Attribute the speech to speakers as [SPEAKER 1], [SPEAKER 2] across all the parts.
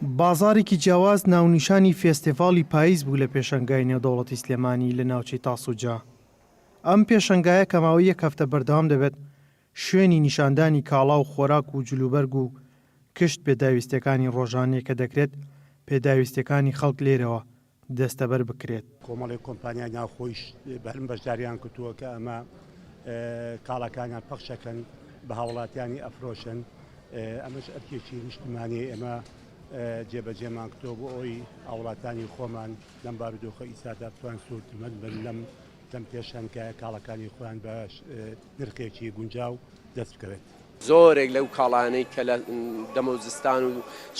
[SPEAKER 1] بازاڕێکی جیاواز ناونیشانی فێستیڤاڵی پاییز بوو لە پێشەنگای نێودەوڵەتی سلێمانی لە ناوچەی تاسوجە. ئەم پێشەنگایە کە ماوەی یەک هەفتە بەردەوام دەبێت، شوێنی نیشاندانی کاڵا و خۆراک و جلوبەرگ و کشت پێداویستیەکانی ڕۆژانەیە کە دەکرێت پێداویستیەکانی خەڵک لێرەوە دەستەبەر بکرێت.
[SPEAKER 2] کۆمەڵێک کۆمپانیای ناوخۆیش بەرم بەشداریان کردووە کە ئەمە کاڵاکانیان پەخشەکەن بە هاوڵاتیانی ئەفرۆشن ئەمەش ئەرکێکی نیشتمانی ئێمە جێبەجێمان کردووە بۆ ئەوەی هاوڵاتانی خۆمان لەم بارودۆخە ئیسادا بتوان سوودمەند بن لەم لەم پێشانگایە کاڵاکانی خۆیان بە نرخێکی گونجاو دەست بکەوێت.
[SPEAKER 3] زۆرێک لەو کاڵایانەی کە لە دەمەو زستان و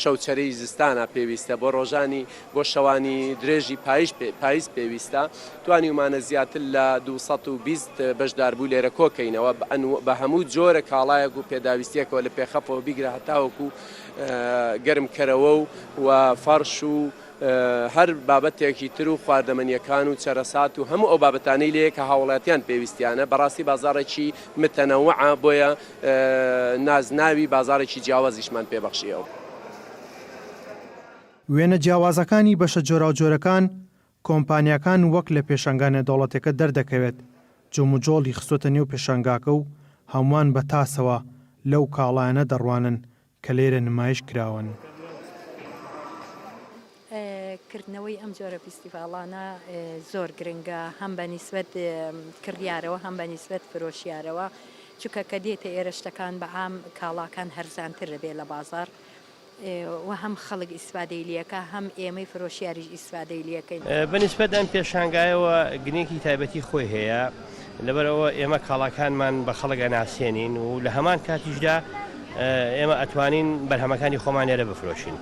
[SPEAKER 3] شەوچەرەی زستانا پێویستە بۆ ڕۆژانی بۆ شەوانی درێژی پایش پایز پێویستە توانیومانە زیاتر لە 220 بەشداربوو لێرە کۆکەینەوە بە هەموو جۆرە کاڵایەک و پێداویستیەکەوە لە پێخەفەوە بیگرە هەتاوەکو گەرمکەرەوە و و فەڕش و هەر بابەتێکی تر و خواردەمەنیەکان و چەرەسات و هەموو ئەو بابەتانەی لێیە کە هاوڵاتیان پێویستیانە، بەڕاستی بازاڕێکی متەنەوعە بۆیە نازناوی بازاڕێکی جیاوازیشمان پێ بەخشیەوە.
[SPEAKER 1] وێنە جیاوازەکانی بەشە جۆراوجۆرەکان کۆمپانیاکان وەک لە پێشانگا نێودەوڵەتیەکە دەردەکەوێت جموجۆڵی خستۆتە نێو پێشانگاکە و هەمووان بە تاسەوە لەو کاڵایانە دەڕوانن کە لێرە نمایش کراون.
[SPEAKER 4] کردنەوەی ئەم جۆرە فیستیڤاڵانە زۆر گرنگە هەم بە نیسبەت کڕیارەوە هەم بە نیسبەت فرۆشیارەوە چونکە کە دێتە ئێرە شتەکان بە عام کاڵاکان هەرزانتر دەبێت لە بازاڕ و هەم خەڵک ئیسفادەی لێکا هەم ئێمەی فرۆشیاریش ئیسفادەی لێکەین.
[SPEAKER 5] بە نیسبەت ئەم پێشانگایەوە گرنگی تایبەتی خۆی هەیە، لەبەرئەوە ئێمە کاڵاکانمان بە خەڵک ئەناسێنین و لە هەمان کاتیشدا ئێمە ئەتوانین بەرهەمەکانی خۆمان لێرە بفرۆشین.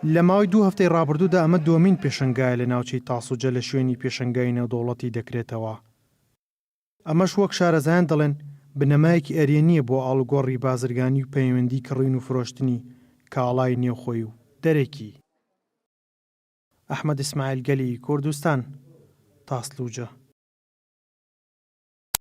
[SPEAKER 1] لە ماوەی دوو هەفتەی ڕابردوودا ئەمە دووەمین پێشەنگایە لە ناوچەی تاسوجە لە شوێنی پێشەنگای نێودەوڵەتی دەکرێتەوە. ئەمەش وەک شارەزایان دەڵێن بنەمایەکی ئەرێنییە بۆ ئاڵوگۆڕی بازرگانی و پەیوەندی کڕین و فرۆشتنی کاڵای نێوخۆی و دەرەکی. ئەحمەد ئیسماعیل گەلی کوردستان، تاسڵوجە.